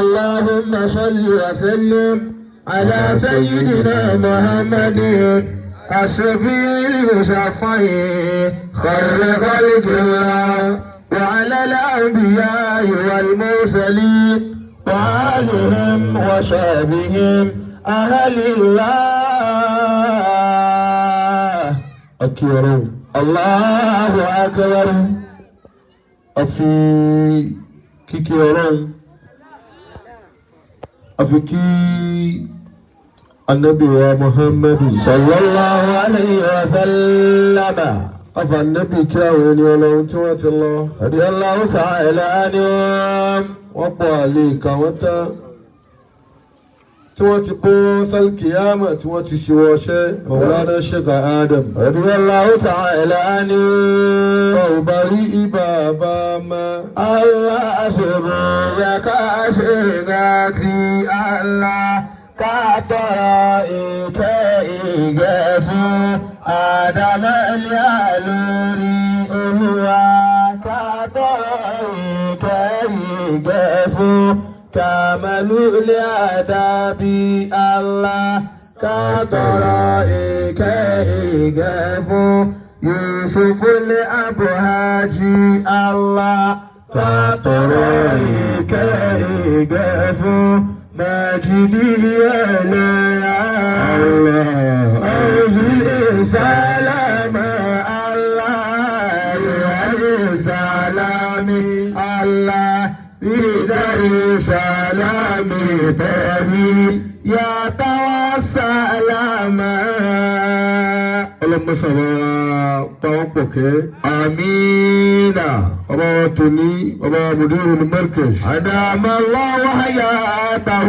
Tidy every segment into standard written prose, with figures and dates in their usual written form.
اللهم صل وسلم على سيدنا محمد الشفيع المشفع خير خلق الله وعلى الأنبياء والمرسلين وآلهم وصحبهم أهل الله. Akí Ọlọ́run. الله أكبر. A fi kíkí Ọlọ́run, a fi kí Anabi wa Muhammadu. صلى الله عليه وسلم. Afa Anabi kí àwọn ẹni Ọlọ́run tí wọ́n ti lọ. رضي الله تعالى عنهم. Wọ́n pọ̀, àlè ìkà wọ́n tán, tí wọ́n ti bọ́ sálkìyàmà, tí wọ́n ti ṣíwọ́ ọṣẹ́ Maulana Sheikh Adam. رضي الله تعالى عنه. Ọba rí ibà bá ma. Allah ṣègùn ká ṣe rántí Allah, ká tọrọ ìkẹ́ ìgẹ̀ fún Àdàmẹ́lẹ́ lórí Olúwa, ká tọrọ ìkẹ́ ìgẹ̀ fún Kàmálùlẹ̀ àdàbí Allah, ká tọrọ ìkẹ́ ìgẹ̀ fún Yusuful Abuhaji Allah, ká tọrọ ìkẹ́ ìgẹ̀ fún Májídì ẹlẹ́yà Allah ọ̀sìn sálámà Allah sálámì Allah bídàrí sálámì tẹ̀mí yàtọ̀ sálámà. Ọlọ́mọsàbà pàwọ́ pọ̀ kẹ́. Amina. Ọba wa tòní, ọba wa Mudirul Markaz. أدام الله حياته.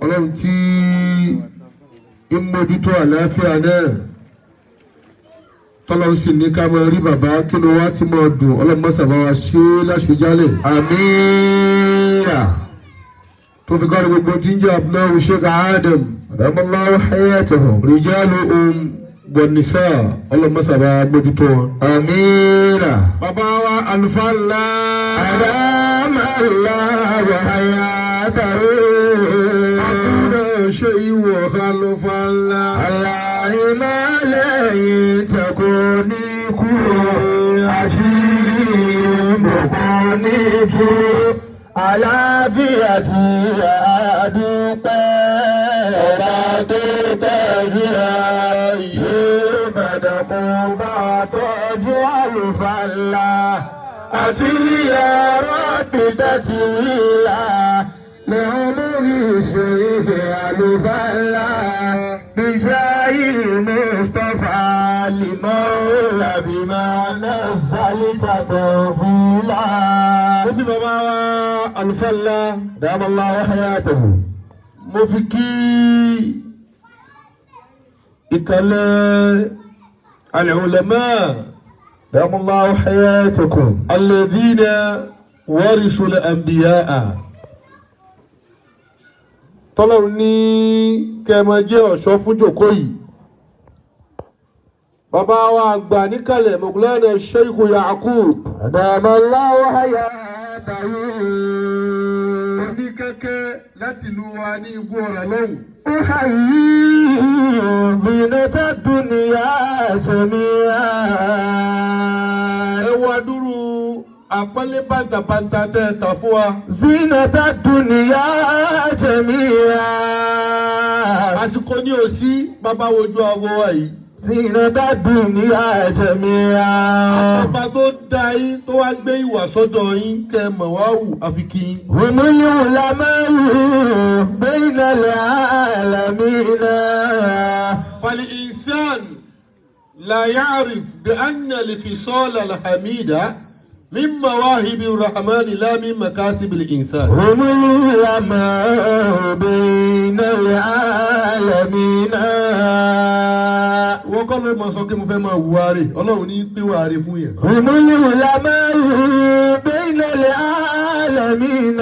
Ọlọ́run tí ń mójútó àlàáfíà náà, tọ́lọ́run sì ní ká máa rí bàbá kí ni wá tí máa dùn, ọlọ́mọsàbà wa ṣe é láṣejálẹ̀. Amina. Tó fi kárí gbogbo tí ń jẹ́ abnáwó Sheikh Adam. أدام الله حياته. Rijaluhum wan nisa, ọlọ́mọsàbà mójútó wọn. Amina. Bàbá wa àlùfáà ńlá. أدام الله حياته. Àkúrẹ́ ṣe ìwọ̀ àlùfáà ńlá. Aláìmọ́lẹ́yìn tẹ kò ní kú, àṣírí kò ní tú, àlàáfíà tí a dúpẹ́, ọba tó tọ́jú ayé mẹ́dẹ̀kùn bá tọ́jú àlùfáà ńlá àti yàrá títẹ̀sí wíwá لعمر الشيخ الفلا بجاه المصطفى لمولى بما نزلت تنزيلا. Mo fi bàbá wa àlùfáà ńlá. دام الله حياته. Mo fi kí ìkàlẹ̀ al-ulama. دام الله حياتكم. الذين ورثوا الأنبياء، tọ́lọ́run ní kẹ́ ẹ máa jẹ́ ọ̀ṣọ́ fún jòkó yìí, bàbá wa àgbà níkàlẹ̀, Mọ̀gúlánà Sheikh Yakub. أدام الله حياته. Oníkẹ́kẹ́ láti ìlú wa ní Igbó Ọ̀rà lọ́hùn. أحيي زينة الدنيا جميعا. Ẹ wá dúró àpọ́nlé bàǹtàbàǹtà tẹ́ ẹ tà fún wa. زينة الدنيا جميعا. Àsìkò ní òsí, bàbá wojú aago wa yìí. زينة الدنيا جميعا. Ọba tó dá yín, tó wá gbé ìwà sọ́dọ̀ yín, kẹ́ ẹ mọ̀ wá wù, àfi kí yín. هم العلماء بين العالمين. فالإنسان لا يعرف بأن الخصال الحميدة من مواهب الرحمن لا من مكاسب الإنسان. هم العلماء بين العالمين. Wọ́n kọ́ ló mọ̀ sọ pé mo fẹ́ máa wùwà rè, Ọlọ́run ní pé wà rè fún yẹn. هم العلماء بين العالمين.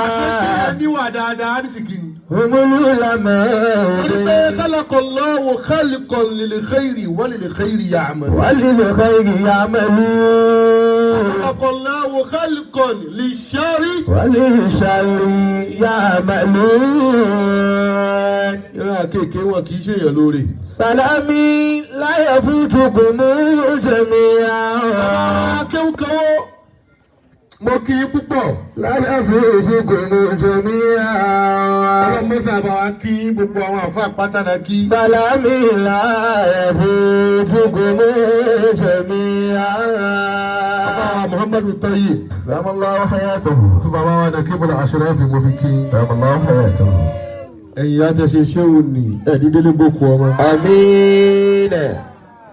Àṣẹ níwà dáadáa, àrísìkí ni. هم العلماء Torí pé khalaqa Allahu khalqan lil khairi wa lil khairi ya'malu. وللخير يعملون. Khalaqa Allahu khalqan lish-sharri. وللشر يعملون. Ìran àkekèé wọn kì í ṣèyàn lóore. سلامي لا يفوتكم جميعا. Akéwùkọ́wọ́ mo kí i púpọ̀. لا يفوتكم جميعا. Ọlọ́mọ́sá bá wa kí gbogbo àwọn àfa pátá la kí. سلامي لا يفوتكم جميعا. Bàbá wa Muhammadu Tayyib. دام الله حياته. Fún bàbá wa Nakibul Ashrafi mo fi kí. دام الله حياته. Ẹ̀yin ìyá tẹ ṣe ṣéwù ní ẹ̀ẹ́dí délé gbókù ọmọ. آمين.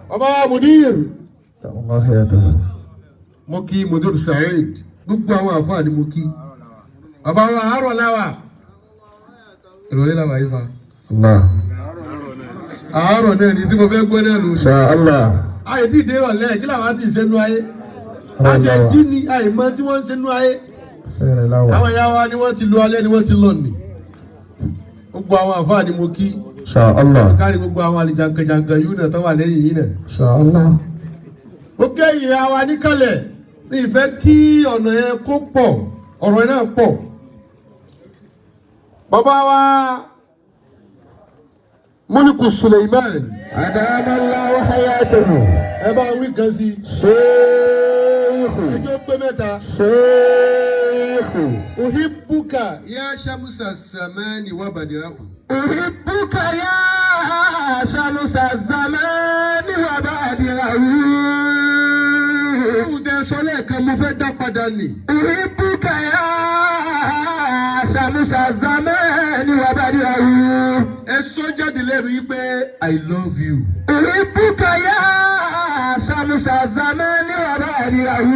Bàbá wa Mudir. دام الله حياته. Mo kí Mudir Saheed. Gbogbo àwọn àfa ni mo kí. Bàbá wa àárọ̀ láwà. Ìrọ̀lẹ́ làwà yìí fa. الله. Àárọ̀ náà ni tí mo fẹ́ gbọ́ náà nù. إن شاء الله. Ayé tí ìdè ìrọ̀lẹ́ kí làwọn á ti ṣe nú ayé. Àṣẹ jí ni àìmọ̀ tí wọ́n ń ṣe nú ayé. خير الأول. Àwọn ìyá wa ni wọ́n ti lu alẹ́ ni wọ́n ti lọ nì. Gbogbo àwọn àfáà ni mo kí. إن شاء الله. Kárí gbogbo àwọn àlìjàǹkànjàǹkàn yìí náà tó wà lẹ́yìn yìí náà. إن شاء الله. Ó kẹ́yìn ìyá wa níkàlẹ̀ ní ìfẹ́ kí ọ̀nà yẹn kó pọ̀ ọ̀rọ̀ yẹn náà pọ̀. Bàbá wa Múlíkù Suleiman. أدام الله حياته. Ẹ bá wí kan sí. شيخ. Ẹjọ́ pé mẹ́ta. شيخ. Uhibbuka ya Shamsa Samani wa Badirahu. أحبك يا شمس الزمان وبدره. Ohun tẹ sọ lẹ́ẹ̀kan mo fẹ́ dá padà nì. أحبك يا شمس الزمان وبدره. Ẹ sọ jáde lẹ́nu yìí pé I love you. أحبك يا شمس الزمان وبدره.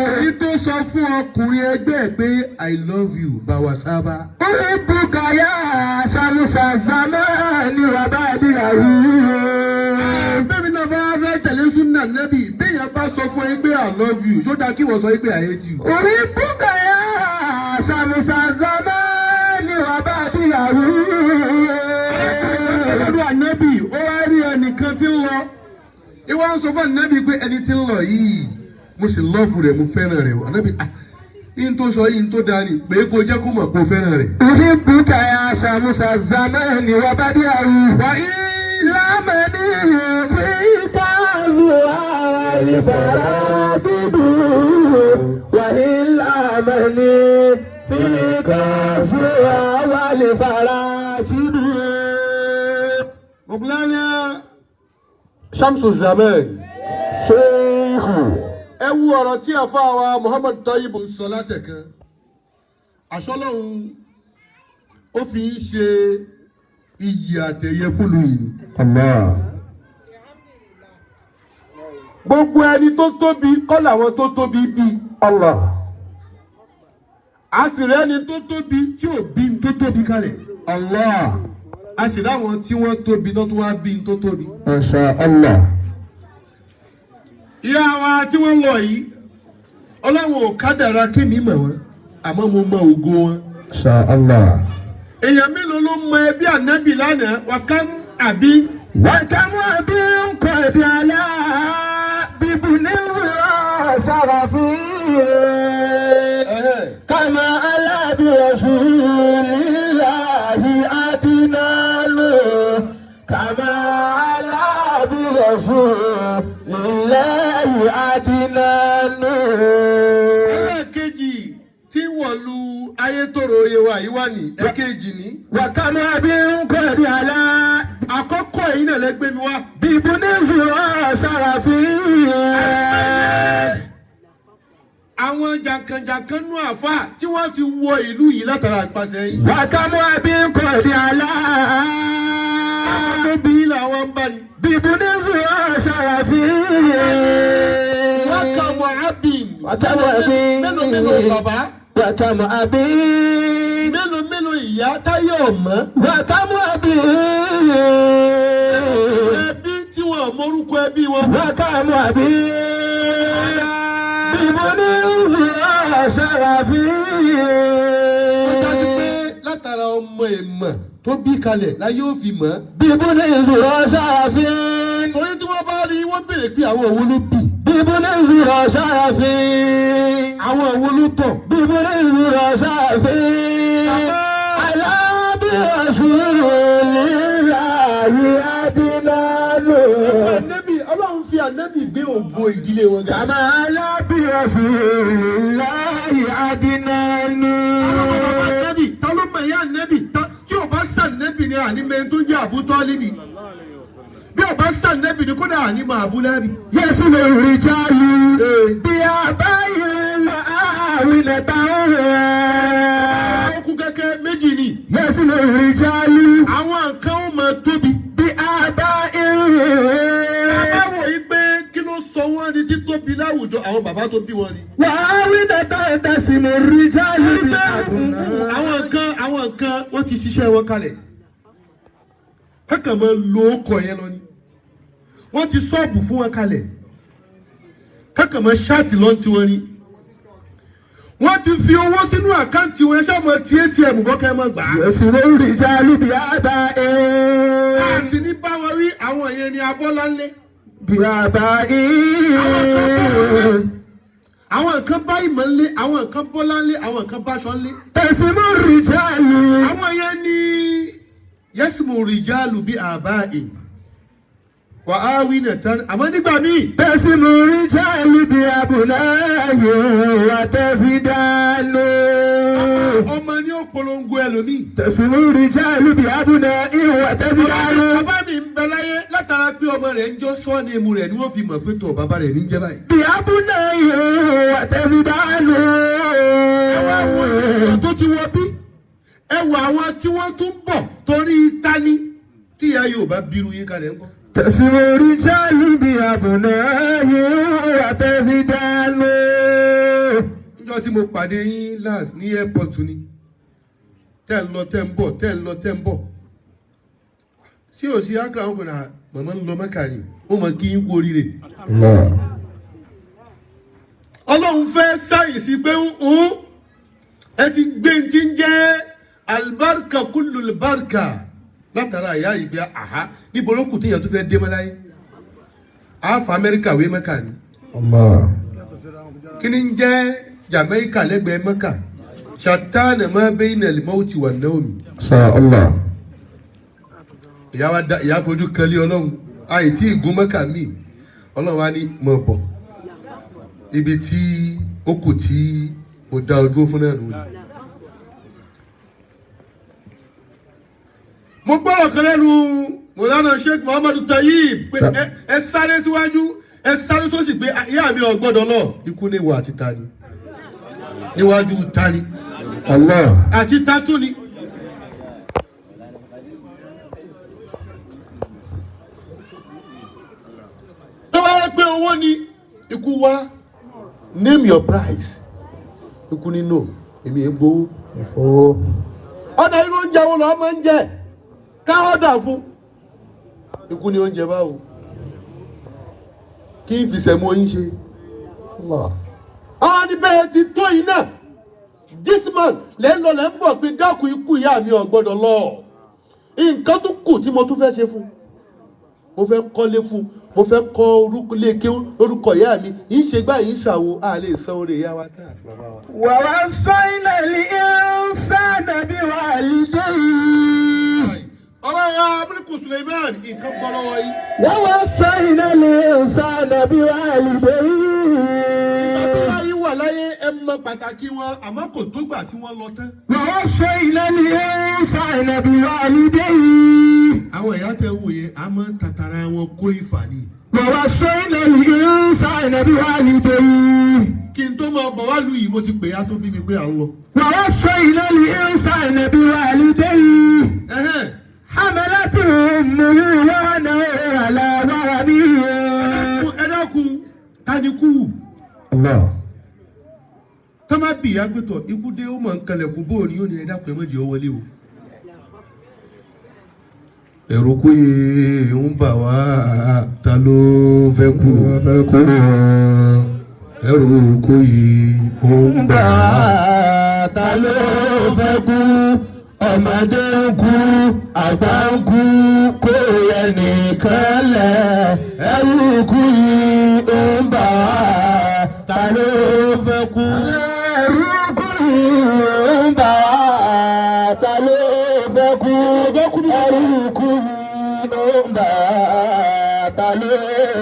Èyí tó sọ fún ọkùnrin ẹgbẹ́ ẹ̀ pé I love you báwa sábà. أحبك يا شمس الزمان وبدره. Bẹ́ẹ̀ni náà bá fẹ́ tẹ̀lé súnà nẹ́bì, béèyàn bá sọ fún ẹ pé I love you, ṣó dáa kí wọ́n sọ pé I hate you. أحبك يا شمس الزمان وبدره. Lọ́dọ̀ ànẹ́bì, ó wá rí ẹnìkan tí ń lọ. Ìwọ ń sọ fún ànẹ́bì pé ẹni tí ń lọ yìí, mo sì love rẹ̀, mo fẹ́ràn rẹ̀. Ànẹ́bì, ah, yín tó sọ yín tó dáa ni, pé kó jẹ́ kó mọ̀ kó fẹ́ràn rẹ̀. أحبك يا شمس الزمان وبدره. وإن لمني فيك الفرابد وإن لمني فيك والفراكد. Mọ̀bùlánà Shamsu Zaman. شيخ. Ẹ wo ọ̀rọ̀ tí àfa wa Muhammad Tayyib ń sọ látẹ̀kan. Àṣọlọ́hun ó fi ń ṣe iyì àtẹ̀yẹ fúlù yìí ni. الله. Gbogbo ẹni tó tóbi kọ́ làwọn tó tóbi bí. الله. A sì rẹ́ni tó tóbi tí ò bí n tó tóbi kalẹ̀. الله. A sì ráwọn tí wọ́n tóbi tó tún wá bí n tó tóbi. ما شاء الله. Ìyá wa tí wọ́n lọ yìí, Ọlọ́run ò kádàrá kémi mọ̀ wọ́n, àmọ́ mo mọ ògo wọn. إن شاء الله. Èèyàn mélòó ló mọ ẹbí ànábì lánàá wà ká àbí وكم أبي قد علا بابن شرفي كما علا برسول الله أدنان كما علا برسول الله أدنان. Ẹlẹ́ẹ̀kejì tí wọ́n lu ayétòrò yewa yìí wà ní ẹ̀kejì ní. وكم أبي قد علا Àkọ́kọ́ yìí náà lẹ́gbẹ́ mi wá. بابن شرفي. Àwọn jàǹkànjàǹkàn nú àfà tí wọ́n ti wọ ìlú yìí látara àpàṣẹ yìí. وكم أبي قد علا Àwọn tó bí làwọn ń bá ní. بابن شرفي. Wọ́n kà mọ̀ ábìn. وكم أبي. Mélòó mélòó bàbá. وكم أبي. Mélòó mélòó ìyá táyé ọ̀mọ́. وكم أبي. Ẹbí tí wọn ò mọrúkọ ẹbí wọn. وكم أبي بابن شرفي. Ó dájú pé látara ọmọ. ọmọ èèmọ̀ tó bí kalẹ̀ láyé ó fi mọ̀ ọ́. ببني زرا شرف. Torí tí wọ́n bá rí, wọ́n béèrè pé àwọn òwò ló bì, ببني زرا شرف. àwọn òwò ló tọ̀. ببني زرا شرف. على برسول الله أدنان. Ànábì, Ọlọ́run fi ànábì gbé ògo ìdílé wọn ga. كما على برسول الله أدنان. Àwọn bàbá ànábì, ta ló mọ ìyá ànábì? Tí ò bá sànábì ni àní mẹ́rin tó ń jẹ́ Àbú Tálíbì. Bí ò bá sànábì ni kódà àní mọ Àbú Lábì. يسمع الرجال بآبائهم وآولتهم. Àwọn kú kẹ́kẹ́ méjì ni. يسمع الرجال Àwọn nǹkan ó máa tóbi. بآبائهم. Bàbá wò yí pé kí ló sọ wọ́n di títóbi láwùjọ, àwọn bàbá tó bí wọn ni. وآولتهم تسمع الرجال. Àwọn nǹkan wọ́n ti ṣiṣẹ́ wọn kalẹ̀. Kákan máa lo ọkọ̀ yẹn lọ ni. Wọ́n ti ṣọ́ọ̀bù fún wọn kalẹ̀. Kákan máa ṣáàtì lọ́n tí wọ́n ní. Wọ́n ti fi owó sínú account wọn, ẹ ṣáà mọ tí ATM bọ́kẹ́ mọ́ gbà á. يسمع الرجال بآبائهم. A sì ní bá wọn rí, àwọn yẹn ni abọ́lá ńlẹ̀. بآبائهم. Àwọn nǹkan bá ìmọ̀ ńlẹ̀, àwọn nǹkan bọ́lá ńlẹ̀, àwọn nǹkan báṣọ ńlẹ̀. تسمع الرجال. Àwọn yẹn ní يسمو الرجال بآبائهم وآونة, àmọ́ nígbà míì تسمو الرجال بأبنائهم وتزدان. ọmọ ní ó polongo ẹlòmíì. تسمو الرجال بأبنائهم وتزدان. Bàbá mi ń bẹ láyé, látara pé ọmọ rẹ̀ ń jọ́ sọ́ọ̀nì emu rẹ̀ ni wọ́n fi mọ̀ pé tọ̀ bàbá rẹ̀ ní jẹ́ báyìí. بأبنائهم وتزدان. Ẹ wá wo èèyàn tó ti wọ bí, ẹ wọ àwọn tí wọ́n tún bọ̀, torí tání tí ìyá yóò bá bírú yín kalẹ̀ ńkọ́. تسمو الرجال بأبنائهم وتزدان. Níjọ́ tí mo pàdé yín last ní airport ni, tẹ́ ń lọ, tẹ́ ń bọ̀, tẹ́ ń lọ, tẹ́ ń bọ̀ sí òsì Accra, wọn kò ní màmá ń lọ Mẹ́kà ni, wọ́n mọ̀ kí yín kú oríire. Ọlọ́run fẹ́ sáyẹ̀sì pé ń ẹ ti gbé ti ń jẹ́ alibarika kúlù barika látara ìyá ìgbé àhá. Níbo ló kù tí èèyàn tó fẹ́ dé mọ́ láyé? Àáfà Amẹ́ríkà wé Mẹ́kà ni. Kí ni ń jẹ́ Jamaica lẹ́gbẹ̀ẹ́ Mẹ́kà? شتان ما بين الموت والنوم. Allah. Ìyá wa da ìyá fojú kan lé Ọlọ́run, àìtí ìgún Mẹ́kà míì, Ọlọ́run wa ní mọ̀ bọ̀ ibi tí ó kù tí mo dá ojú fún náà nù ni. Mo gbọ́dọ̀ kan lẹ́nu Mọ̀lánà Sheikh Muhammadu Tayyib pé ẹ sáré síwájú, ẹ sáré sósì, pé ìyá mi ò gbọ́dọ̀ lọ. Ikú ní ìwà àti tani níwájú tani? Allah. Àti tatu ni. Tó bá yẹ pé owó ni, ikú wá, name your price. Ikú ní no, èmi ẹ gbowó. Ìfowó. Ọ̀dà, irú oúnjẹ wo lọ́ọ́ máa ń jẹ ká ọ̀dà fún? Ikú ní oúnjẹ báwo? Kí n fi sẹ̀mú oyin ṣe? Allah. Àwọn ní bẹ́ẹ̀ ti tó yìí náà, jisman lẹ́ ń lọ, lẹ́ ń bọ̀ pé dákun, ikú, ìyá mi ò gbọ́dọ̀ lọ. Nǹkan tó kù tí mo tún fẹ́ ṣe fún, mo fẹ́ kọ́lé fún, mo fẹ́ kọ́ orúkọ lé kéwú lórúkọ ìyá mi yìí, ṣe gbá yìí, ṣàwo a lè san orí ìyá wa tán àti bàbá wa. ووصينا الإنسان بوالديه. Ọlọ́run amúnikù Suleiman, nǹkan bọ́ lọ́wọ́ yìí. ووصينا الإنسان بوالديه. Bàbá yìí wà láyé, ẹ mọ pàtàkì wọn, àmọ́ kò tó gbà tí wọ́n lọ tán. ووصينا الإنسان بوالديه. Àwọn ìyá tẹ wò yẹn, a máa ń tàtàrà wọn kó ìfà ni. ووصينا الإنسان بوالديه. Kí n tó máa bọ̀ wá lu yìí, mo ti pè á tó bí mi pé à ń lọ. ووصينا الإنسان بوالديه. Ẹhẹ́n. حملته أمه وهنا على وهن. Ẹ dákun, ta ni kú? الله. Tá má bì í agbẹ́tọ̀, ikú dé, ó mọ̀ ń kalẹ̀kùn bóò ni, yóò ní ẹ dákun, ẹ má jẹ́ ó wọlé o. Ẹ̀rù kú yìí ń bà wá, ta ló fẹ́ kú? Ẹ̀rù kú yìí ń bà wá. Ta ló fẹ́ kú? Ọmọdé ń kú, àgbà ń kú, kò yẹ nìkan lẹ̀. Ẹrú kú yìí ó ń bà wá, ta ló fẹ́ kú? Ẹrú kú yìí ó ń bà wá, ta ló fẹ́ kú? Ẹrú kú yìí ó ń bà wá, ta ló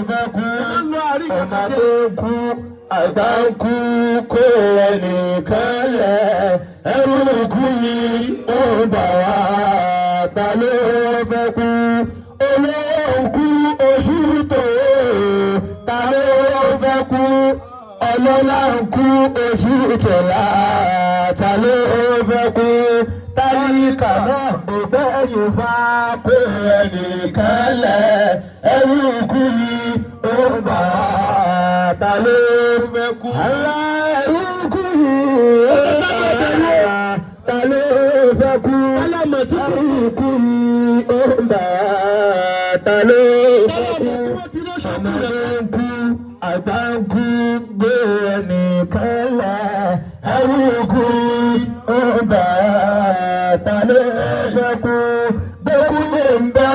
fẹ́ kú? Ọmọdé ń kú, àgbà ń kú, kò yẹ nìkan lẹ̀. Ẹrú kú yìí ó ń bà wá, ta ló fẹ́ kú? Olóhùn kú oṣù tó, ta ló fẹ́ kú? Ọlọ́lá ń kú oṣù tọ̀la, ta ló fẹ́ kú? Tálíkà náà ò gbẹ́yìn fa kó ẹnìkan lẹ̀. Ẹrú kú yìí ó ń bà wá, ta ló Fẹ́ kú. Ẹrú kú yìí ó ń bà wá, ta ló fẹ́ kú? Ẹrú kú yìí ó ń bà wá, ta ló fẹ́ kú? Ọmọdé ń kú, àgbà ń kú, gbé ẹnìkan lẹ̀. Ẹrú kú ó ń bà á, ta ló fẹ́ kú? Gbẹ́kú lè ń bẹ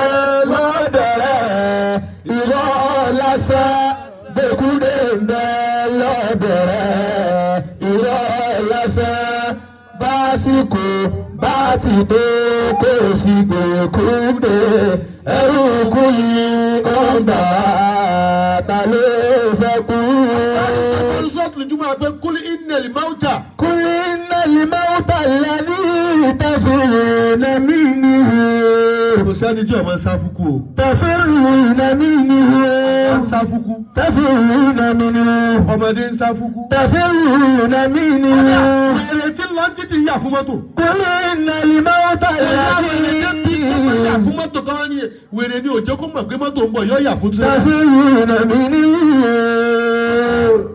lọ́dọ̀ rẹ̀, irọ́ lásán. Gbẹ́kú lè ń bẹ lọ́dọ̀ rẹ̀, irọ́ lásán. Básìkò bá ti dé, kó sì gbèkúdé. Ẹrú kú yìí ó ń bà á, ta ló fẹ́ kú? Sọ́ọ̀tù Júmọ̀ pé قل إن الموت. قل إن الموت الذي تفرون منه. Kò sẹ́ni tí ọmọ ń sá fúkú o. تفرون منه. Ń sá fúkú. تفرون منه. Ọmọdé ń sá fúkú. تفرون منه. Èrè tí ń lọ títí yà fún mọ́tò. قل إن الموت الذي Yà fún mọ́tò kan ní wèrè ní òjò kó mọ̀ pé mọ́tò ń bọ̀ yóò yà fún tirẹ́là. تفرون منه.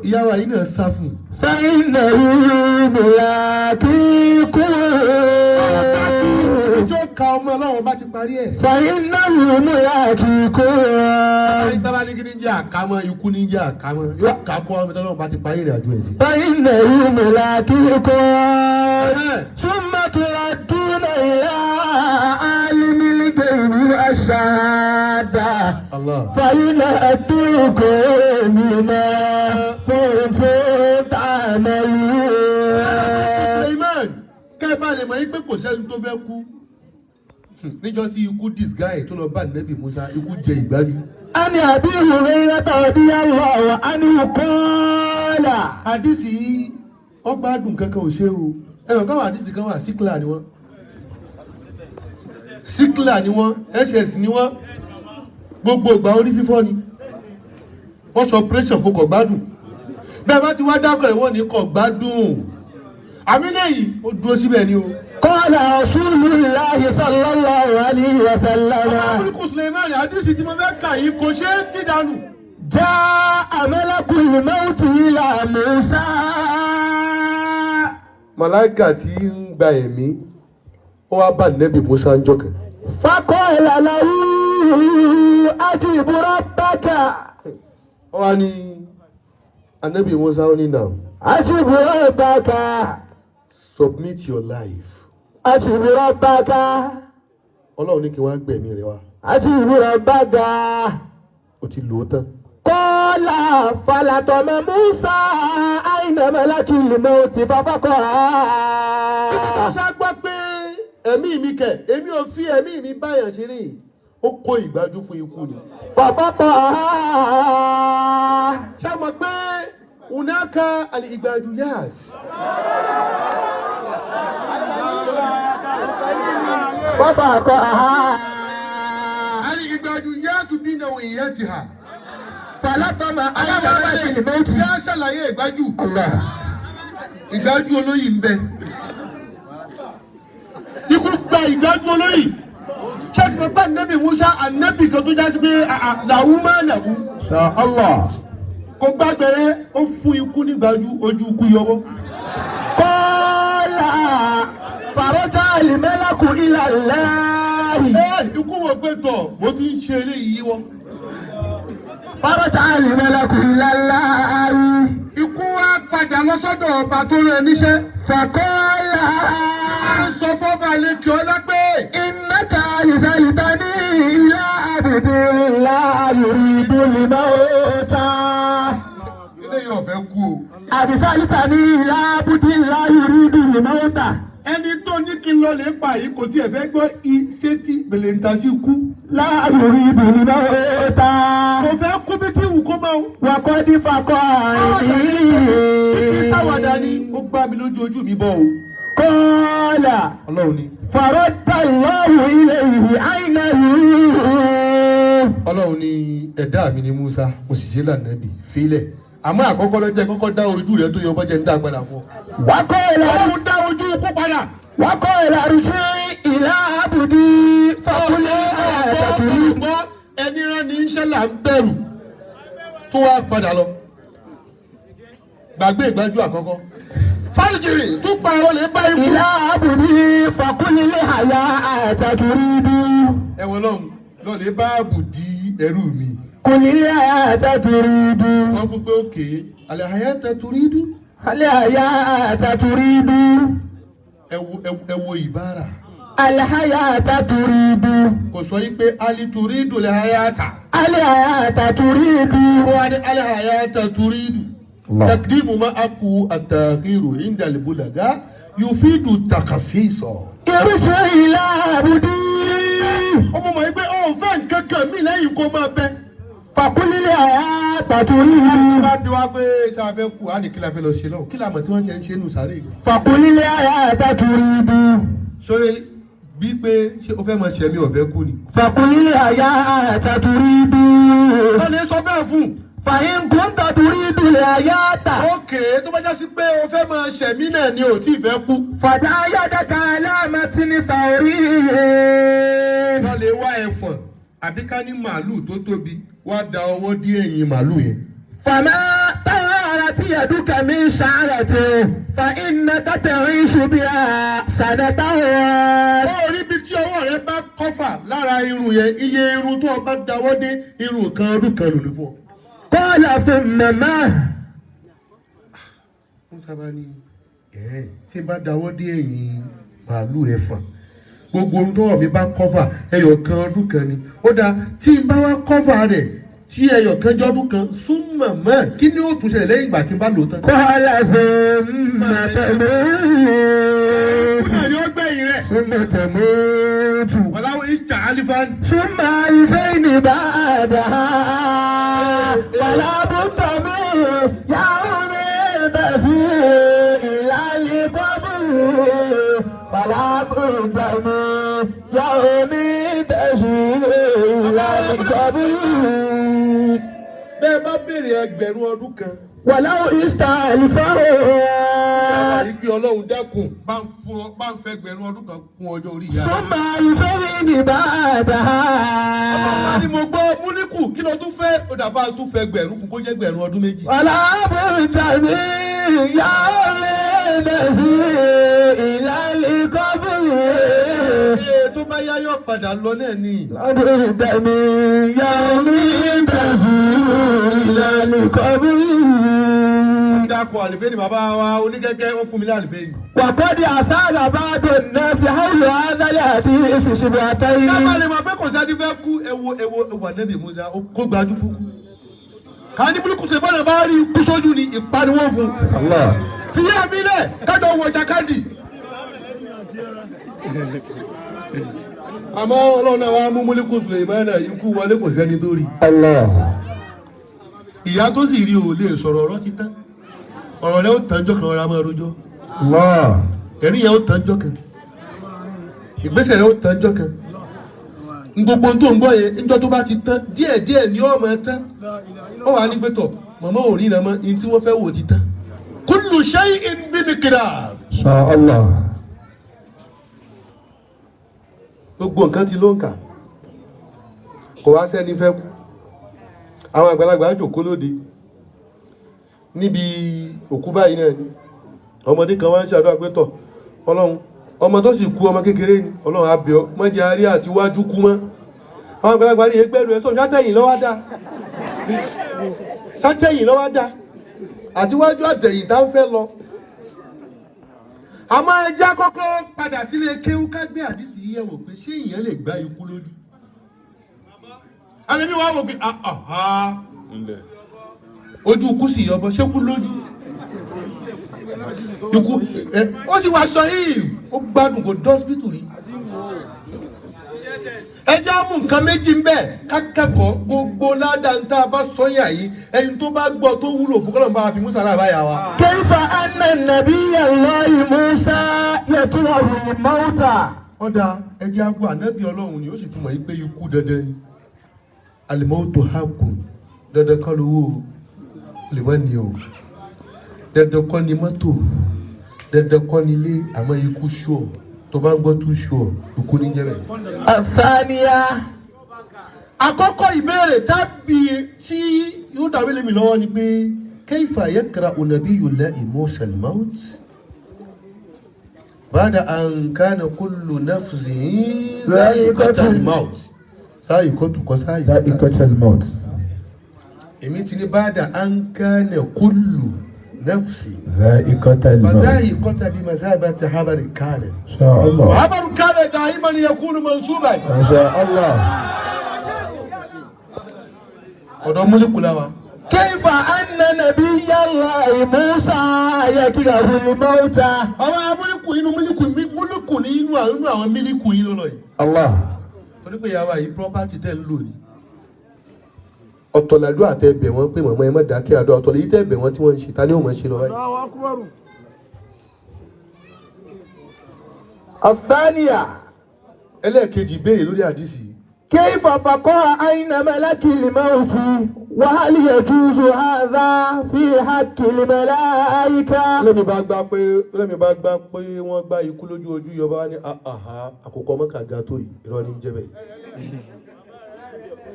Ìyá wa yìí náà sá fún. فإنه ملاقيكم. Ìjọ ka ọmọ ọlọ́run bá ti parí ẹ̀. فإنه ملاقيكم. Bábá ní kí ní jẹ́ àkámọ́, ikú ní jẹ́ àkámọ́, yóò ká kọ́ ọmọ tọ́lọ́run bá ti parí ìrìn àjò ẹ̀ sí. فإنه ملاقيكم. ثم تردون إلى عالم الغيب والشهادة Allah. فينبئكم بما كنتم تعملون. Suleiman, kẹ́ ẹ bá lè mọ̀ yín pé kò sẹ́ni tó fẹ́ kú. Níjọ́ tí ikú disguise tó lọ bá Nẹ́bì Musa, ikú jẹ ìgbájú. عن أبي هريرة رضي الله عنه قال Àdìsí yìí, ọgbádùn kankan ò ṣe o. Ẹ̀rọ káwọn àdìsí kan wà, síkìlà ni wọ́n. Síkìlà ni wọ́n, SS ni wọ́n. Gbogbo ìgbà orí fífọ́ ni. Wọ́n sọ operation fún kò gbádùn. Bẹ́ẹ̀ bá ti wá dákọ̀ ẹ̀ wọ́n ní kò gbádùn. Àmì lẹ́yìn, ó dúró síbẹ̀ ni o. قال رسول الله صلى الله عليه وسلم Ọmọkùnrin Suleiman, àdìsí tí mo fẹ́ kà yìí kò ṣeé tí dànù. جاء ملك الموت إلى موسى. Màláìkà tí ń gba ẹ̀mí, ó wá bá Nẹ́bì Musa ń jọkàn. فقال له أجب ربك. Ó wá ní Anẹ́bì Musa, ó ní nà. أجب ربك. Submit your life. أجب ربك. Ọlọ́run ní kí wọ́n á gbẹ̀mí rẹ wá. أجب ربك. Ó ti lò ó tán. قال فلطم موسى أين ملك الموت ففقعها. Musa gbọ́ pé ẹ̀mí mi kẹ̀, èmi ò fi ẹ̀mí mi báyàn ṣeré. Ó kó ìgbájú fún ikú ni. ففقعها. Ṣé mọ̀ pé هناك ìgbájú yáàs. ففقعها. Ìgbájú yáàtú bí náà ìyá ti hà. فلطم أين ملك الموت. Ṣé á ṣàlàyé ìgbájú? الله. Ìgbájú olóyè ń bẹ. Ikú gba ìgbájú olóyè. Ṣé ti mọ̀ pé Ànábì Musa, Ànábì kan tó já sí pé làwú máa làwú. شاء الله. Kò gbàgbẹ́rẹ́, ó fún ikú nígbàjú, ojú ikú yọwọ́. قال فرجع الملك إلى الله. Ẹ ikú wò pé tọ̀, mo ti ń ṣe eléyìí wọ́. فرجع الملك إلى الله. Ikú wá padà lọ sọ́dọ̀ ọba tó rán ẹ níṣẹ́. فقال Ń sọ fọ́ba lẹ́kì ọlá pé. إنك أرسلتني إلى عبد لا يريد الموت. Eléyìí ò fẹ́ kú o. أرسلتني إلى عبد لا يريد الموت. Ẹni tó ní kí n lọ lè pa yìí kò tiẹ̀ fẹ́ gbọ́ i sétí bèlèǹtà sí kú. لا يريد الموت. Kò fẹ́ kú bí tí wù kó máa ń. وقد فقع. Títí sáwàdà ni ó gbá mi lójú ojú mi bọ́ o. قال Ọlọ́run ni. فرد الله إليه عينه. Ọlọ́run ni ẹ̀dá mi ni Musa, mo sì ṣe lànàbì fílẹ̀. Àmọ́ àkọ́kọ́ ló jẹ́ kọ́kọ́ dá ojú rẹ tó yọ bọ́jẹ́ ń dá padà fún ọ. وقال Ọlọ́run dá ojú ikú padà. وقال ارجع إلى عبدي فقل تريد. Gbọ́ ẹni rán ní iṣẹ́ là ń bẹ̀rù tó wá padà lọ. Gbàgbé ìgbájú àkọ́kọ́. Fáìlì tún pa olè bá ikú. إلى عبدي فقل الحياة تريد. Ẹ̀wọ̀n lọ́hùn lọ́lẹ̀ bá àbùdí ẹrú mi. قل الحياة تريد. Wọ́n fún pé òkè الحياة تريد. الحياة تريد. Ẹ wo ìbára. الحياة تريد. Kò sọ yí pé هل تريد الحياة. الحياة تريد. Wọ́n á ní الحياة تريد. تقديم ما حقه التأخير عند البلغاء يفيد التخصيص. ارجع إلى عبدي. Ọmọ mọ̀ yí pé ó fẹ́ nǹkan kan mí lẹ́yìn kó máa bẹ. فقل الحياة تريد. Bá bí wá pé ṣá a fẹ́ kú, á ní kí la fẹ́ lọ ṣe lọ́wọ́, kí la mọ̀ tí wọ́n ti ń ṣe nù sáré yìí. فقل الحياة تريد. Sọ́yẹ́ bí pé ṣé o fẹ́ máa ṣẹ̀mí ọ̀fẹ́ kú ni. فقل الحياة تريد. Wọ́n lè sọ bẹ́ẹ̀ fún un. فإن كنت تريد الحياة. Ókè tó bá já sí pé o fẹ́ máa ṣẹ̀mí náà ni ò tí ì fẹ́ kú. فضع يدك على متن ثوري. Wọ́n lè wá ẹ̀fọ̀n àbí ká ní màálù tó tóbi wá da ọwọ́ dí ẹ̀yìn màálù yẹn. فما طهرت يدك من شعرة فإنك تعيش بها سنة. Ó rí ibi tí ọwọ́ rẹ bá kọ́fà lára irun yẹn, iye irun tó o bá dáwọ́ dé irun kan ọdún kan lò ní fún ọ. قال ثم ما. Wọ́n sábà ní ẹ̀ tí n bá dáwọ́ dé ẹ̀yìn màálù ẹ̀fọ̀n, gbogbo ohun tọ́wọ́ mi bá kọ́fà ẹyọ kan ọdún kan ni. Ó dáa, tí n bá wá kọ́fà rẹ̀ tí ẹyọ kan jọ́dún kan súnmọ̀ mọ́, kí ni ó tún ṣẹlẹ̀ lẹ́yìn ìgbà tí n bá lò ó tán? قال ثم تموت. Kúnà ni ó gbẹ̀yìn rẹ̀. ثم تموت. Wàláwọ̀ ìjà alifan. ثم ألفين بعدها ولا بد من يوم البث إلى القبر ولا بد من يوم البث إلى القبر. Bẹ́ẹ̀ bá béèrè ẹgbẹ̀rún ọdún kan. ولو عشت ألفا. Ìgbé Ọlọ́run dẹ́kun bá ń fún ọ bá ń fẹ́ ẹgbẹ̀rún ọdún kan kún ọjọ́ orí ìyá rẹ̀. ثم ألفين بعدها. Ọba ni mo gbọ́ múlíkù kí ló tún fẹ́ ó dàbá tún fẹ́ ẹgbẹ̀rún kún kó jẹ́ ẹgbẹ̀rún ọdún 2. ولا بد من يوم البث إلى القبر. Ee tó bá yá yóò padà lọ náà ni. لا بد من يوم البث إلى القبر. Dákọ̀ àlìfẹ́ ni bàbá wa onígẹ́gẹ́ wọ́n fún mi ní àlìfẹ́ yìí. وقد أثار بعض الناس حول هذا الحديث شبهتين. Ká má lè mọ̀ pé kò sẹ́ni fẹ́ kú ewo ewo ewo ànẹ́bì Musa ó kó gbajú fún kú. Ká ní múlíkù ṣe bọ́lá bá rí ikú sójú ni ìpariwo fún. الله. Fìyà mi lẹ̀ kájọ wọ jàkadì. Àmọ́ Ọlọ́run náà wá mú múlíkù Sùlèmánà ikú wọlé, kò sẹ́ni tó rí. الله. Ìyá tó sì rí ò lè sọ̀rọ̀, ọ̀rọ̀ ti tán. Ọ̀rọ̀ rẹ̀ ó tán jọ́ kan ọ̀rọ̀ máa rojọ́. الله. Ẹ̀rí yẹn ó tán jọ́ kan. Ìgbésẹ̀ rẹ̀ ó tán jọ́ kan. Gbogbo tó ń gbọ́ yẹn níjọ́ tó bá ti tán díẹ̀ díẹ̀ ni ó máa tán. Ó wà ní gbẹ́tọ̀ màmá ò rí iná mọ́ ní tí wọ́n fẹ́ wò ti tán. كل شيء بمقدار. إن شاء الله. Gbogbo nǹkan ti ló ń kà, kò wá sẹ́ni fẹ́ kú. Àwọn àgbàlagbà jòkó lóde níbi òkú báyìí náà ni ọmọdé kan wá ń ṣàdúrà pé tọ̀ Ọlọ́run, ọmọ tó sì kú ọmọ kékeré ni, Ọlọ́run abẹ́ ọ mọ́jẹ́ àárí àti wájú kú mọ́. Àwọn àgbàlagbà ní ẹgbẹ́rún ẹ̀ sọ̀rọ̀ sátẹ̀yìn lọ́wọ́ dá, sátẹ̀yìn lọ́wọ́ dá, àtiwájú àtẹ̀yìn tá ń fẹ́ lọ. Àmọ́ ẹja kọ́kọ́ padà sílé kéwú ká gbé àdìsí yẹ̀wò pé ṣé ìyẹn lè gbá ikú lójú. Àlẹ́bí wa wò pé àhà ojú ikú sì yọbọ, ṣé kú lójú? Ikú ẹ ó sì wá sọ yìí, ó gbádùn, kò dọ́sítù rí. Ẹ jẹ́ á mú nǹkan méjì ń bẹ̀ ká kẹ́kọ̀ọ́. Gbogbo ládàá ń tá a bá sọ́yà yìí, ẹni tó bá gbọ́ tó wúlò fún kọ́lọ́mù bá wa fi musa aláàbáyà wa. كيف أن النبي الله موسى يكره الموت؟ Ọ̀dà, ẹjẹ́ àgọ́ ànábì Ọlọ́run ni, ó sì ti mọ̀ yí pé ikú dandan ni. Alimọ́tò hakùn, dandan kọ́ lówó o lè má ní o, dandan kọ́ ni mọ́tò, dandan kọ́ ni ilé, àmọ́ ikú ṣùọ́. Tó bá ń gbọ́ tú ṣùọ́, ikú ní jẹ́ bẹ́ẹ̀. الثانية. Àkọ́kọ́ ìbéèrè tábì tí yóò dàbí lèmi lọ́wọ́ ni pé kayfa yakra'u nabiyullahi Musa al-maut ba'da an kana kullu nafsin za'iqatul maut. Sáyìkọ́tù kọ́ sáyìkọ́tù. الموت. Èmi ti ní ba'da an kana kullu nafsin ذائقة. فذائقة بمثابة خبر كان. إن شاء الله. وخبر كان دائما يكون منصوبا. إن شاء الله. Ọ̀dọ̀ múlíkù la wa. كيف أن نبي الله موسى يكره الموت؟ Àwọn amúlíkù inú múlíkù, múlíkù ní inú àwọn mílíkù yín lọ́lọ́ yìí. الله. Torí pé ìyàwó yìí, property tẹ́ ń lò ní. Ọ̀tọ̀ làdúrà tẹ́ bẹ̀ wọ́n pé màmá ẹ má dákẹ́ àdó, ọ̀tọ̀ lèyí tẹ́ bẹ̀ wọ́n tí wọ́n ń ṣe. Ta ni ó mọ̀ ṣe lọ báyìí? الثانية. Ẹlẹ́ẹ̀kejì béèrè lórí àdìsí. كيف بقاء أين ملك الموت؟ وهل يجوز هذا في حق الملائكة؟ Lẹ́mi bá gbá pé wọ́n gbá ikú lójú, ojú yọba wá ní àhà àkókò ọmọ kàga tó yìí, irọ́ ní jẹ́ bẹ́ẹ̀.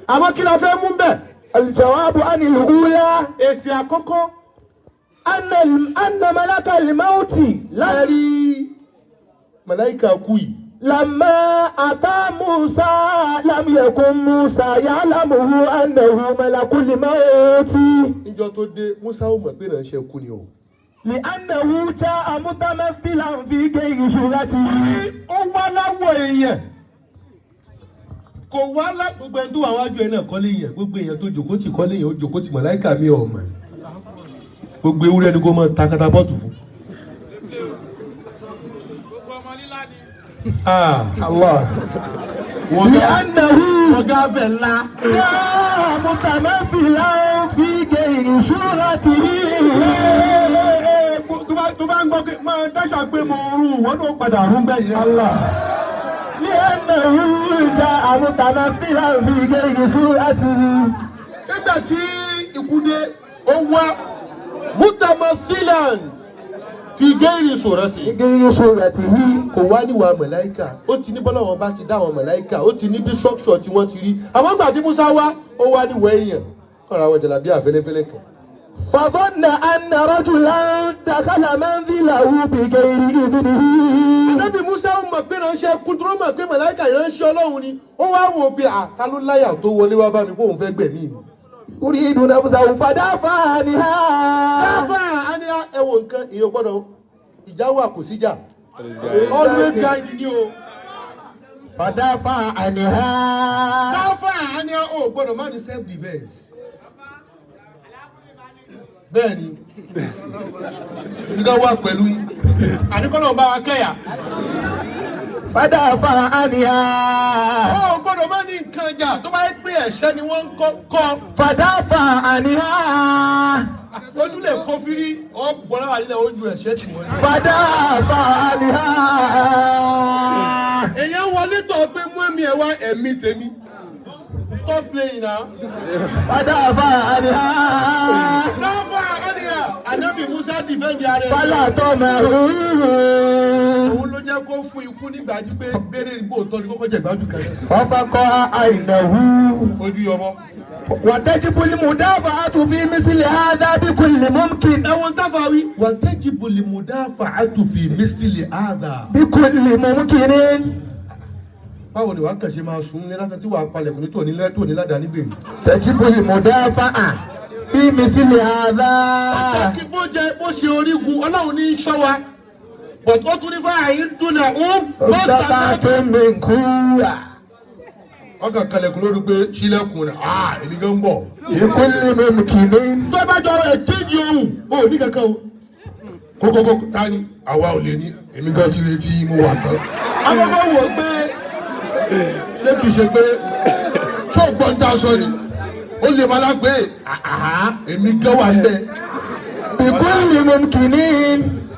Àmọ́ kí la fẹ́ mú bẹ́ẹ̀? الجواب عن الأولى. Èsì àkọ́kọ́. أن ملك الموت Láàrí màláìka kú yìí. لما أتى موسى لم يكن موسى يعلمه أنه ملك الموت. Níjọ́ tó dé, Musa ó mọ̀ pé ìránṣẹ́ kú ni o. لأنه جاء متمثلا في غير صورته. Ó wá láwọ̀ èèyàn, kò wá lá. Gbogbo ẹni tó wà wájú ẹ náà kọ́lé yẹn, gbogbo èèyàn tó jòkó tì kọ́lé yẹn, ó jòkó tì màláìka mi ò mọ̀. Gbogbo ewúrẹ́ ni kò mọ̀ ta katapọ́ọ̀tù fún. Ah, الله. Wọ́n gá لأنه wọ́n gá fẹ̀ ńlá. جاء متمثلا في غير صورته. Tó bá ń gbọ́ pé máa dáṣà pé mo rún wọn tó padà rún bẹ́ẹ̀ yẹn. الله. لأنه جاء متمثلا في غير صورته. Nígbà tí ikú dé, ó wá mutamathilan fi ghairi surati. غير صورته. Kò wá níwà màláìkà. Ó ti ní bọ́lá wọn bá ti dá àwọn màláìkà, ó ti ní bí structure tí wọ́n ti rí. Àmọ́ ìgbà tí Musa wá, ó wá níwà èèyàn kọ́ra àwọn jàlábí àfẹ́lẹ́fẹ́lẹ́ kan. فظن أن رجلا دخل منزله بغير إذنه. Ànábì Musa ó mọ̀ pé ránṣẹ́ kúndúró, mọ̀ pé màláìkà ìránṣẹ́ Ọlọ́run ni. Ó wá wò pé àta ló láyà tó wọlé wá bá mi kó òun fẹ́ gbẹ̀mí mi. يريد نفسه فدافع عنها. Dáfà á ní ẹwọ nǹkan ìyẹn gbọ́dọ̀ ìjà wà, kò síjà, always guide ni o. فدافع عنها. Dáfà á ní o gbọ́dọ̀ má ní self defence. Bẹ́ẹ̀ni, nígbà wà pẹ̀lú yín àníkọ́nà bá wa kẹ́yà. فدافع عنها. Ó gbọ́dọ̀ má ní nǹkan jà tó bá yẹ pé ẹ̀ṣẹ̀ ni wọ́n ń kọ́ kọ́. فدافع عنها. Ojú lè kó fírí ọ gbọ́dọ̀ wà nílẹ̀ ojú ẹ̀ṣẹ̀ tí wọ́n ní. فدافع عنها. Èèyàn wọlé tọ̀ pé mú ẹ̀mí ẹ̀ wá, ẹ̀mí tèmi. Stop playing now. فدافع عنها. Dáfà ánìyà, Ànábì Musa defend ara ẹ̀. فلطمه. Òun ló jẹ́ kó fún ikú nígbàjú pé béèrè ìgbò tọ́ ni kókó jẹ ìgbájú kan náà. ففقع عينه. Ojú yọbọ. وتجب المدافعة في مثل هذا بكل ممكن. Ẹ̀wọ̀n táfà wí. وتجب المدافعة في مثل هذا. بكل ممكن. Báwo ni wàá kàn ṣe máa sùn ní lásán tí wàá palẹ̀kùn ní tòní tòní ládàá níbẹ̀? تجب المدافعة في مثل هذا. Pàtàkì bó jẹ bó ṣe orígun, Ọlọ́run ní í ṣọ́ wa. But ó tún ní fáyín dúnà ń استطعتم من قوة. Ọkàn kalẹ̀kùn lórí pé sílẹ̀kùn rẹ̀, ah, èmi gan ń bọ̀. لكل ممكن. Tó bá jọ ẹ̀ chéjì ohun ò ní kankan o. Kókókó ta ni àwa ò lè ní, èmi gan ti retí mo wà tán. Akọ́kọ́ wò ó pé ṣé kìí ṣe pé ṣé ògbọ́n tá a sọ ni ó lè máa lágbé àhá, èmi gan wà ń bẹ. بكل ممكن.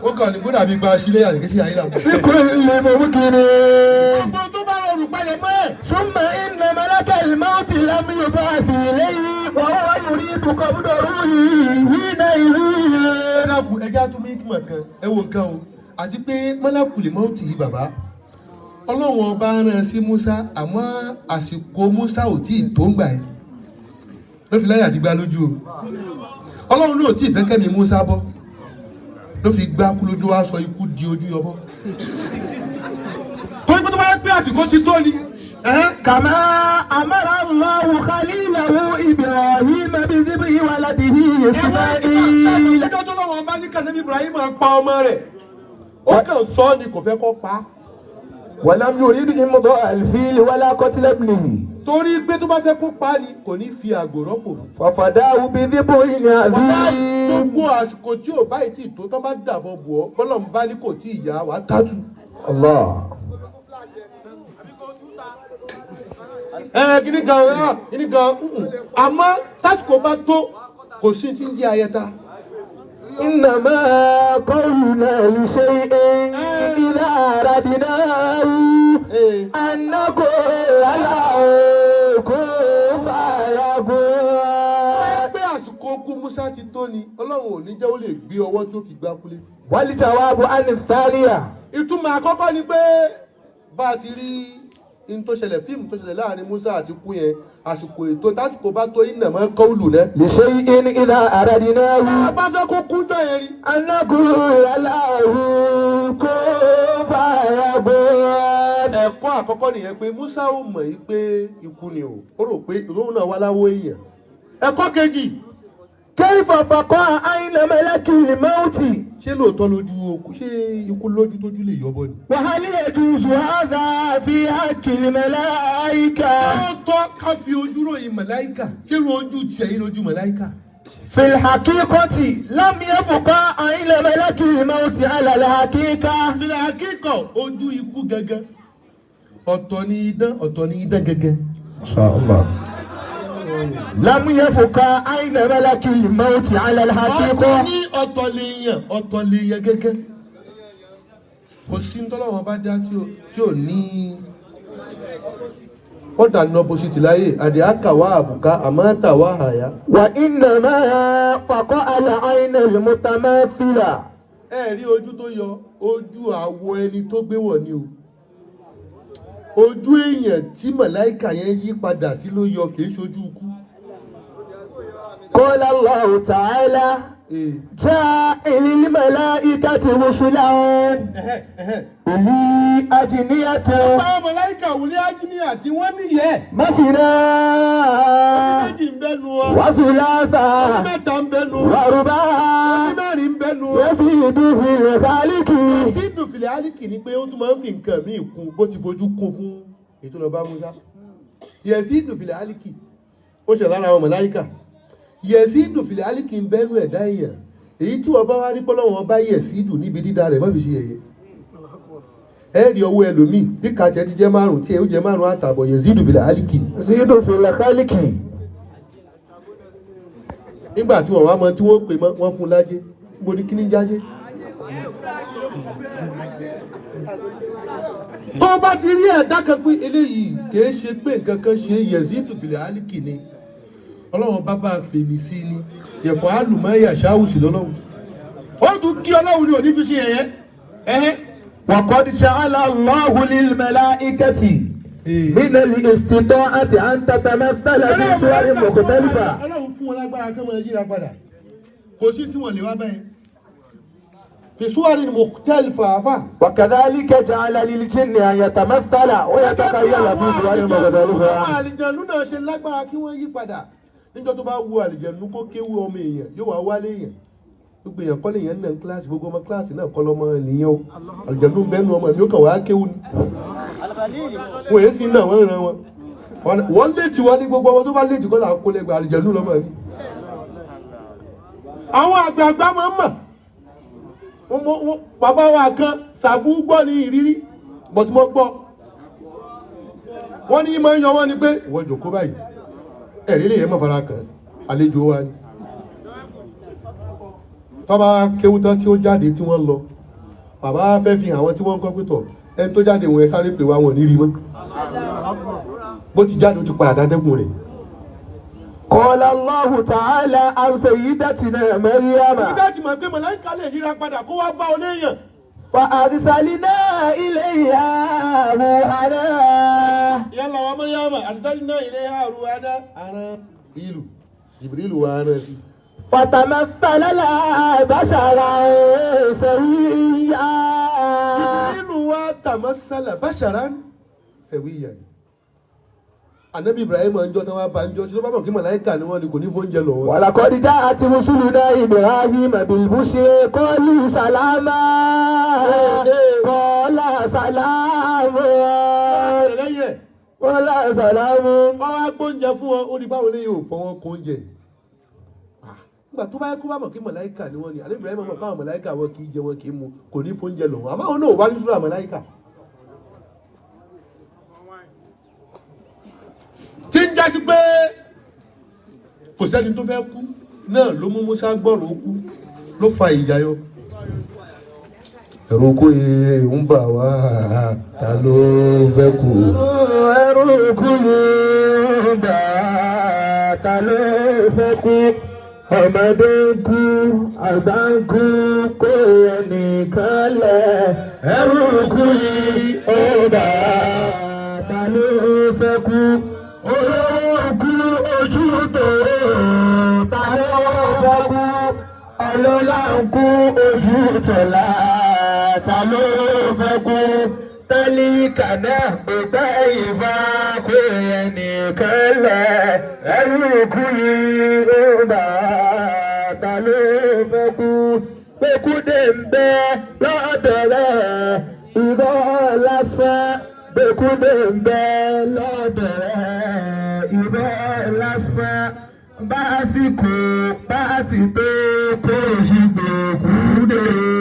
Ó kàn ní gbọ́dọ̀ àbí gba sílé àríkèsí ayé làwọn. بكل ممكن. Gbogbo tó bá rọrùn palẹ̀ mọ́ ẹ̀. ثم إن ملك الموت لم يبعث إليه وهو يريد قبض روحه حينئذ. Ẹ dákun, ẹjẹ́ àtúmọ̀ ìkìmọ̀ kan, ẹ wo nǹkan o, àti pé mọ́lákùlì mọ́ọ̀tì yìí, bàbá Ọlọ́run ọba rán sí Musa, àmọ́ àsìkò Musa ò tí ì tó ń gbà ẹ́ ló fi láyà àti gbá lójú o. Ọlọ́run náà ò tí ì fẹ́ kẹ́mi Musa bọ́ ló fi gbá kú lójú, wa sọ ikú di ojú yọbọ́, torí pé tó bá yẹ pé àsìkò ti tó ni. Ẹ̀hẹ́n. كما أمر الله خليله إبراهيم بذبح ولده إسماعيل. Ẹjọ́ tó lọ́wọ́ ọba ní kànáà Ibrahim pa ọmọ rẹ̀, ó kàn sọ ọ́ ni, kò fẹ́ kó pa á. ولم يريد إمضاء الفيل ولا قتل ابنه. Torí pé tó bá fẹ́ kó pa á ni, kò ní fi àgbò rọ́pò fún. ففداه بذبح Bàbá, عظيم. gbogbo àsìkò tí ò báyìí tí tó tán bá dàbọ̀ bù ọ́, bọ́lọ̀ ń bá ní kò tí ì yá, wàá tájú. الله. Ẹ kíní kan ẹ kíní kan, àmọ́ tásìkò bá tó, kò sí ti ń jẹ́ ayẹta. إنما قولنا لشيء إذا أردناه أن نقول له كن فيكون. Pé àsìkò kú Musa ti tó ni, Ọlọ́run ò ní jẹ́ ó lè gbé ọwọ́ tó fi gbá kúlé. والجواب عن الثانية. Ìtumọ̀ àkọ́kọ́ ni pé bá a ti rí in tó ṣẹlẹ̀, fíìmù tó ṣẹlẹ̀ láàrin Musa àti kú yẹn, àsìkò ètò, tásìkò bá tó, iná mọ́ kọ́ọ̀lù náà. لشيء إذا أردناه Bá a bá fẹ́ kó kú jọ yẹn rí. أن نقول له كن فيكون. Ẹ̀kọ́ àkọ́kọ́ nìyẹn, pé Musa ò mọ̀ yìí pé ikú ni o, ó rò pé ìròhùn náà wá láwọ́ èèyàn. Ẹ̀kọ́ kejì. كيف بقاء عين ملك الموت؟ Ṣé lóòótọ́ lójú okú? Ṣé ikú lójú tójú lè yọbọ ni? وهل يجوز هذا في حق الملائكة؟ Ó tọ́ ká fi ojú ròyìn màláìkà? Ṣé irú ojú tiẹ̀ yìí lójú màláìkà? في الحقيقة لم يبقى عين ملك الموت على الحقيقة. Sílẹ̀ akíkọ̀ ojú ikú gangan. Ọ̀tọ̀ ni idán, ọ̀tọ̀ ni idán gangan. إن شاء الله لم يبقى عين ملك الموت على Ọ̀tọ̀ الحقيقة. ní ọ̀tọ̀ lè yàn, ọ̀tọ̀ lè yàn gẹ́gẹ́. Kò sí ní tọ́lọ́wọ́n bá dá tí ò ní. Wọ́n dà ní opposite láyé, àdé àkàwá àbùká, àmọ́ tàwa àyà. وإنما فقع العين المتماثلة. Ẹ rí ojú tó yọ, ojú àwọ̀ ẹni tó gbé wọ̀ ni o. Ojú èèyàn tí màláìkà yẹn yí padà sí ló yọ, kì í ṣojú ikú. قال الله تعالى: جاعل الملائكة رسلا أولي أجنحة Àwọn màláìkà wòlé ájíníà tí wọ́n níyẹ̀. مثنى Méjì ń bẹ́nu wọn. وثلاثة Mẹ́ta ń bẹ́nu wọn. ورباع Mẹ́rin ń bẹ́nu wọn. يزيد في الخلق. Sídùn fìlẹ̀ álíkì ni pé ó tún máa ń fi nǹkan míì kún, bó ti fojú kún fún ètò lọ́ba Musa. Yẹ̀sídùn fìlẹ̀ álíkì ó ṣe lára àwọn màláìkà. Yẹ̀sídùn fìlẹ̀ álíkì ń bẹ́nu ẹ̀dá èèyàn. Èyí tí wọ́n bá wá rí pọ́lọ́wọ́n bá yẹ̀sídùn níbi dídá rẹ̀, má fi ṣe yẹ̀yẹ́. Ẹ rí ọwọ́ ẹlòmíì bí kàtẹ́ ti jẹ́ márùn-ún, tí ẹ ó jẹ́ 5.5, yẹ̀sídùn fìlẹ̀ álíkì. يزيد في الخلق. Nígbà tí wọ́n wá mọ tí wọ́n pè mọ́, wọ́n fún lájẹ́ níbo ní kíní jájẹ́. Tó bá ti rí ẹ̀dá kan pé eléyìí kìí ṣe pé nǹkan kan ṣe, yẹ̀sídù fìlẹ̀ álíkì ni, Ọlọ́run bá bá fèmí sí ni, yẹ̀fọ́ àlùmọ́ yàṣáwùsì lọ́lọ́run, ó tún kí Ọlọ́run ní òní fi ṣe yẹ̀yẹ́ ẹ̀hẹ́. وقد جعل الله للملائكة من الاستطاعة أن تتمثل في صور مختلفة. Ọlọ́run fún wọn lágbára kí wọ́n yíra padà, kò sí tí wọ́n lè wá bẹ́ẹ̀ fi suwarin mukhtalifa àfà. وكذلك جعل للجن أن يتمثل ويتخيل في صور Àwọn مختلفة. àlìjẹ̀nú náà ṣe lágbára kí wọ́n yí padà. Níjọ́ tó bá wu àlìjẹ̀nú kó kéwú ọmọ èèyàn, yóò wá wálé èèyàn. Gbogbo èèyàn kọ́ lèèyàn náà kíláàsì, gbogbo ọmọ kíláàsì náà kọ́ lọ́mọ nìyẹn o. Àlùjànnú ń bẹ́nu ọmọ mi, ó kàn wá kéwù ni. Wọ́n èé sí náà, wọ́n ràn wọn. Wọ́n létí wọn ní gbogbo ọmọ tó bá létí kọ́ là ń kó lẹ́gbẹ̀ẹ́ àlùjànnú lọ́mọ mi. Àwọn àgbààgbà máa ń mọ̀. Bàbá wa kan sàbú gbọ́ ní ìrírí, bọ̀tí mo gbọ́. Wọ́n ní máa ń yọ wọ́n ni pé ìwọ jòkó báyìí, ẹ̀rí lè yẹn mọ̀ fara kàn àlejò wa ni. Tọ́ba kéwú tán tí ó jáde tí wọ́n lọ, bàbá fẹ́ fi hàn àwọn tí wọ́n ń kọ́ pé tọ̀, ẹni tó jáde wọn, ẹ sáré pè wá, wọn ò ní rí mọ́. Bó ti jáde, ó ti padà dádẹ́gùn rẹ̀. قال الله تعالى عن سيدتنا مريم. Nígbà tí màá gbé màláíkà lè yíra padà kó wá bá ọ léèyàn. فأرسلنا إليها روحنا. Yálà wa Mọ́ríyámà, أرسلنا إليها روحنا, ara ìlú Jibrilu wa rán sí. فتمثل لها بشرا سويا. Jibrilu wa تمثل بشرا سويا. Anabi Ibrahim ń jọ tí wọ́n bá ń jọ tí ó bá mọ̀ kí màláíkà ni wọ́n ni kò ní fóúnjẹ lọ wọn. ولقد جاءت رسلنا إبراهيم بالبشر قالوا سلاما قال سلام. Lẹ́yìn ẹ̀, قال سلام. wọ́n wá gbóúnjẹ fún wọn, ó ní báwo lè yóò fọwọ́ kó oúnjẹ. Ah, nígbà tó bá yẹ kó bá mọ̀ kí màláíkà ni wọ́n ni, Anabi Ibrahim mọ̀ káwọn màláíkà wọn kì í jẹ, wọn kì í mu, kò ní fóúnjẹ lọ wọn, àmọ́ àwọn náà ò wá ní súrà màláíkà. Tí ń jásí pé kò sẹ́ni tó fẹ́ kú náà ló mú Musa gbọ́rọ̀ ó kú, ló fa ìjà yọ. Ẹ̀rù kò yẹ ń bà wá, ta ló fẹ́ kú? Ẹrù kú yìí bá, ta ló fẹ́ kú? Ọmọdé ń kú, àgbà ń kú, kó ẹnìkan lẹ̀. Ẹrù kú yìí ó bá, ta ló fẹ́ kú? Olówó kú ojú tó, ta ló fẹ́ kú? Ọlọ́lá ń kú ojú tọ̀la, ta ló fẹ́ kú? Tálíkà náà kò gbẹ́ ìfà, kó ẹnìkan lẹ̀. Ẹrù kú yìí ó bá, ta ló fẹ́ kú? Gbẹ́kúdé ń bẹ lọ́dọ̀ rẹ̀, irọ́ lásán. Gbẹ́kúdé ń bẹ lọ́dọ̀ rẹ̀, irọ́ lásán. Básìkò bá ti tó, kó o sì gbòkú.